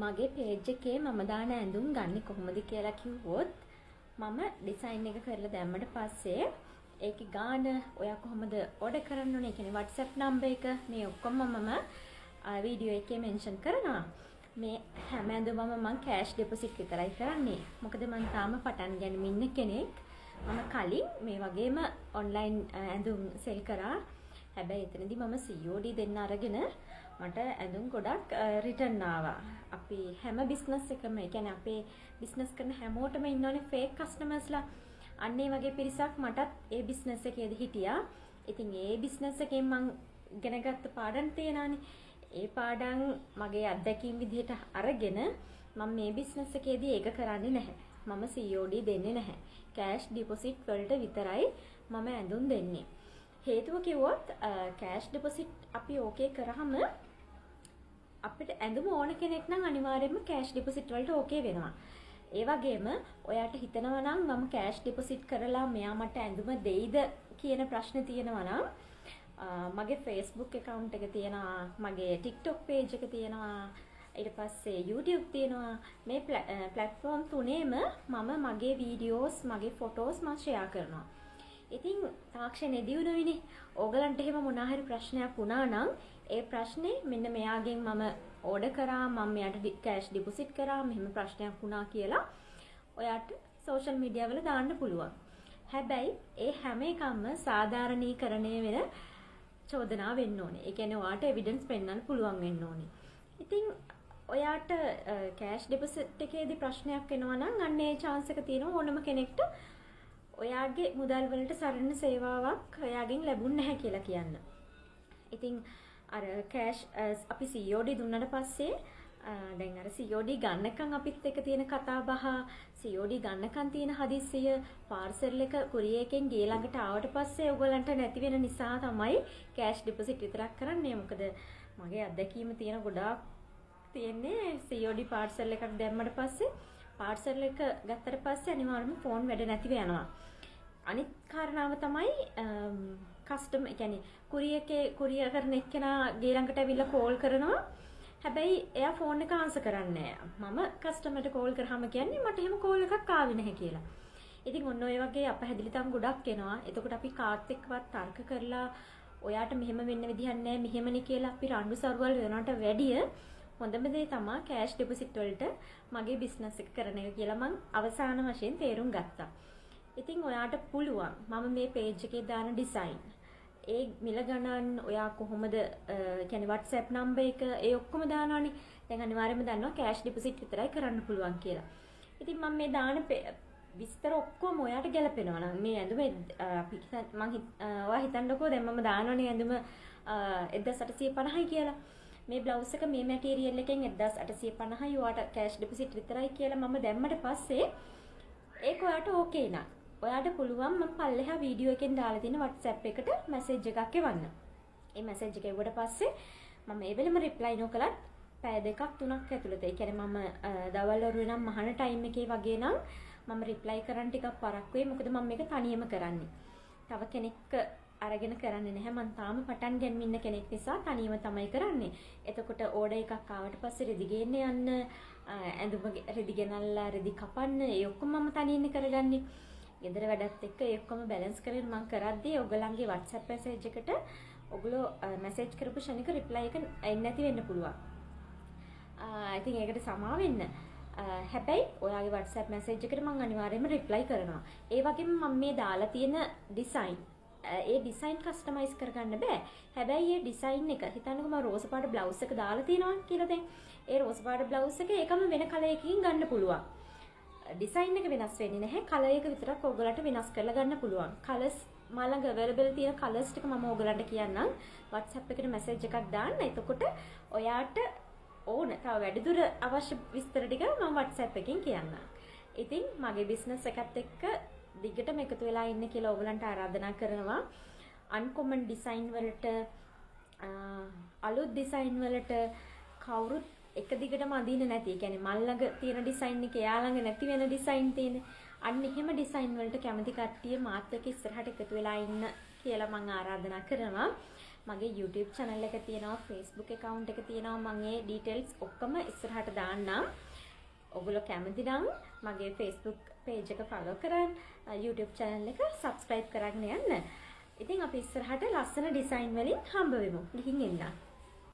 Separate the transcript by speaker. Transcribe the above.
Speaker 1: මගේ පේජ් එකේ මම දාන ඇඳුම් ගන්නෙ කොහොමද කියලා කිව්වොත්, මම ඩිසයින් එක කරලා දැම්මට පස්සේ ඒකේ ගාන, ඔයා කොහොමද ඕඩර් කරන්න ඕනේ, ඒ කියන්නේ WhatsApp number එක, මේ ඔක්කොම මම වීඩියෝ එකේ මෙන්ෂන් කරනවා. මේ හැම ඇඳුමම මං කෑෂ් ඩිපොසිට් විතරයි කරන්නේ. මොකද මං තාම පටන් ගනිමින් ඉන්න කෙනෙක්. මම කලින් මේ වගේම ඔන්ලයින් ඇඳුම් සෙල් කරා. හැබැයි එතනදි මම COD දෙන්න අරගෙන මට ඇඳුම් ගොඩක් රිටර්න් ආවා. අපි හැම බිස්නස් එකම, ඒ කියන්නේ අපේ බිස්නස් කරන හැමෝටම ඉන්නවනේ ෆේක් කස්ටමර්ස්ලා. අන්න ඒ වගේ පිරිසක් මටත් ඒ බිස්නස් එකේදී හිටියා. ඉතින් ඒ බිස්නස් එකෙන් මං ඉගෙන ගත්ත පාඩම් තියෙනවානේ. ඒ පාඩම් මගේ අත්දැකීම් විදිහට අරගෙන මම මේ බිස්නස් එකේදී ඒක කරන්නේ නැහැ. මම COD දෙන්නේ නැහැ. කෑෂ් ඩිපොසිට් වලට විතරයි මම ඇඳුම් දෙන්නේ. හේතුව කිව්වොත්, කෑෂ් ඩිපොසිට් අපි ඕකේ කරාම අපිට ඇඳුම ඕන කෙනෙක් නම් අනිවාර්යයෙන්ම කෑෂ් ඩිපොසිට් වලට ඕකේ වෙනවා. ඒ වගේම ඔයාට හිතනවා නම් මම කෑෂ් ඩිපොසිට් කරලා මෙයා මට ඇඳුම දෙයිද කියන ප්‍රශ්නේ තියෙනවා නම්, මගේ Facebook account එක තියෙනවා, මගේ TikTok page එක තියෙනවා, ඊට පස්සේ YouTube තියෙනවා. මේ ප්ලැට්ෆෝම් තුනේම මම මගේ වීඩියෝස්, මගේ ෆොටෝස් මම ෂෙයා කරනවා. ඉතින් තාක්ෂණය දියුණුයිනේ. ඕගලන්ට එහෙම මොනා හරි ප්‍රශ්නයක් වුණා නම්, ඒ ප්‍රශ්නේ මෙන්න මෙයාගෙන් මම ඕඩර් කරා, මම මෙයාට කෑෂ් ඩිපොසිට් කරා, මෙහෙම ප්‍රශ්නයක් වුණා කියලා ඔයාට සෝෂල් මීඩියා වල දාන්න පුළුවන්. හැබැයි ඒ හැම එකක්ම සාධාරණීකරණය වෙන චෝදනා වෙන්න ඕනේ. ඒ කියන්නේ ඔයාට එවිඩන්ස් පෙන්වන්න පුළුවන් වෙන්න ඕනේ. ඉතින් ඔයාට කෑෂ් ඩිපොසිට් එකේදී ප්‍රශ්නයක් එනවා නම්, අන්න ඒ චාන්ස් එක තියෙනවා ඕනම කෙනෙක්ට ඔයාගේ මුදල් වලට සරණ සේවාවක් ඔයාගෙන් ලැබුණ නැහැ කියලා කියන්න. ඉතින් අර කෑෂ් අපි COD දුන්නට පස්සේ, දැන් අර COD ගන්නකම් අපිත් එක්ක තියෙන කතා බහ, COD ගන්නකම් තියෙන හදිස්සිය, පාර්සල් එක කුරියර් එකෙන් ගේ ළඟට ආවට පස්සේ ඔයගොල්ලන්ට නැති වෙන නිසා තමයි කෑෂ් ඩිපොසිට් විතරක් කරන්නේ. මොකද මගේ අත්දැකීම තියෙන ගොඩාක් තියෙන්නේ COD parcel එකක් දැම්මට පස්සේ, පාර්සල් එක ගත්තට පස්සේ අනිවාර්යයෙන්ම ෆෝන් වැඩ නැතිව යනවා. අනිත් කාරණාව තමයි කස්ටමර්, ඒ කියන්නේ කුරියර් එකේ කුරියර් කරන එක්කෙනා ගේ ළඟට ඇවිල්ලා කෝල් කරනවා. හැබැයි එයා ෆෝන් එක ආන්සර් කරන්නේ නෑ. මම කස්ටමර්ට කෝල් කරාම කියන්නේ මට එහෙම කෝල් එකක් ආවේ නැහැ කියලා. ඉතින් ඔන්න ඔය වගේ අපහැදිලිතම් ගොඩක් එනවා. එතකොට අපි කාත් එක්කවත් තර්ක කරලා ඔයාට මෙහෙම වෙන්න විදිහක් නෑ, මෙහෙමනේ කියලා අපි රණ්ඩු සරුවල් වෙනවට වැඩිය හොඳම දේ තමා කෑෂ් ඩිපොසිට් වලට මගේ බිස්නස් එක කරන එක කියලා මං අවසාන වශයෙන් තේරුම් ගත්තා. ඉතින් ඔයාට පුළුවන් මම මේ පේජ් එකේ දාන ඩිසයින්, ඒ මිල ගණන්, ඔයා කොහොමද, කියන්නේ WhatsApp number එක, ඒ ඔක්කොම දානවනේ. දැන් අනිවාර්යයෙන්ම දන්නවා කෑෂ් ඩිපොසිට් විතරයි කරන්න පුළුවන් කියලා. ඉතින් මම මේ දාන විස්තර ඔක්කොම ඔයාට ගැලපෙනවා නම්, මේ ඇඳුම අපි මං ඔයා හිතන්නකෝ දැන් මම දානවනේ ඇඳුම 1850යි කියලා. මේ බ්ලවුස් එක මේ මැටීරියල් එකෙන් 1850යි, ඔයාට කෑෂ් ඩිපොසිට් විතරයි කියලා මම දැම්මට පස්සේ ඒක ඔයාට ඕකේ නම්, ඔයාට පුළුවන් මම පල්ලෙහා වීඩියෝ එකෙන් දාලා තියෙන WhatsApp එකට මැසේජ් එකක් එවන්න. ඒ මැසේජ් එක එව්වට පස්සේ මම ඒ වෙලෙම රිප්ලයි නොකලත් පැය දෙකක් තුනක් ඇතුළත, ඒ කියන්නේ මම දවල් වරුවේ නම් මහන ටයිම් එකේ වගේ නම් මම රිප්ලයි කරන්න ටිකක් පරක් වෙයි. මොකද මම මේක තනියම කරන්නේ. තව කෙනෙක් අරගෙන කරන්නේ නැහැ. මං තාම පටන් ගන්න ඉන්න කෙනෙක් නිසා තනියම තමයි කරන්නේ. එතකොට ඕඩර් එකක් ආවට පස්සේ රෙදි ගේන්න යන්න, ඇඳුම රෙදි ගෙනල්ලා රෙදි කපන්න, ඒ ඔක්කොම මම තනියෙන් කරගන්නේ. ගෙදර වැඩත් එක්ක ඒ ඔක්කොම බැලන්ස් කරගෙන මං කරද්දී ඔයගොල්ලන්ගේ WhatsApp message එකට ඔයගොල්ලෝ මැසේජ් කරපු ක්ෂණික රිප්ලයි එක එන්නේ නැති වෙන්න පුළුවන්. ඉතින් ඒකට සමා වෙන්න. හැබැයි ඔයාගේ WhatsApp message එකට මං අනිවාර්යයෙන්ම රිප්ලයි කරනවා. ඒ වගේම මම මේ දාලා තියෙන ඩිසයින්, ඒ ඩිසයින් කස්ටමයිස් කරගන්න බෑ. හැබැයි ඒ ඩිසයින් එක, හිතන්නකෝ මම රෝස පාට බ්ලවුස් එක දාලා තියෙනවා කියලා දැන්. ඒ රෝස පාට බ්ලවුස් එක ඒකම වෙන කලර් එකකින් ගන්න පුළුවන්. ඩිසයින් එක වෙනස් වෙන්නේ නැහැ. කලර් එක විතරක් ඔයගොල්ලන්ට වෙනස් කරලා ගන්න පුළුවන්. කලර්ස් මා ළඟ අවైలබල් තියෙන කලර්ස් ටික මම ඔයගොල්ලන්ට කියන්නම්. WhatsApp එකට මැසේජ් එකක් දාන්න. එතකොට ඔයාට ඕන තව වැඩිදුර අවශ්‍ය විස්තර ටික මම WhatsApp එකකින් කියන්නම්. ඉතින් මගේ බිස්නස් එකත් එක්ක දිගටම එකතු වෙලා ඉන්න කියලා ඔයගලන්ට ආරාධනා කරනවා. අන්කොමන් ඩිසයින් වලට, අලුත් ඩිසයින් වලට, කවුරුත් එක දිගටම අඳින්නේ නැති. ඒ කියන්නේ මල් ළඟ තියෙන ඩිසයින් එක එයා ළඟ නැති වෙන ඩිසයින් තියෙන. අන්න එහෙම ඩිසයින් වලට කැමති කට්ටිය මාත් එක්ක ඉස්සරහට එකතු වෙලා ඉන්න කියලා මං ආරාධනා කරනවා. මගේ YouTube channel එක තියෙනවා, Facebook account එක තියෙනවා. මම ඒ ඩීටේල්ස් ඔක්කොම ඉස්සරහට දාන්නම්. ඔගොල්ලෝ කැමති නම් මගේ Facebook page එක follow කරන්න, YouTube channel එක subscribe කරන්න යන්න. ඉතින් අපි ඉස්සරහට ලස්සන ඩිසයින් වලින් හම්බ වෙමු. ගිහින් එන්නම්.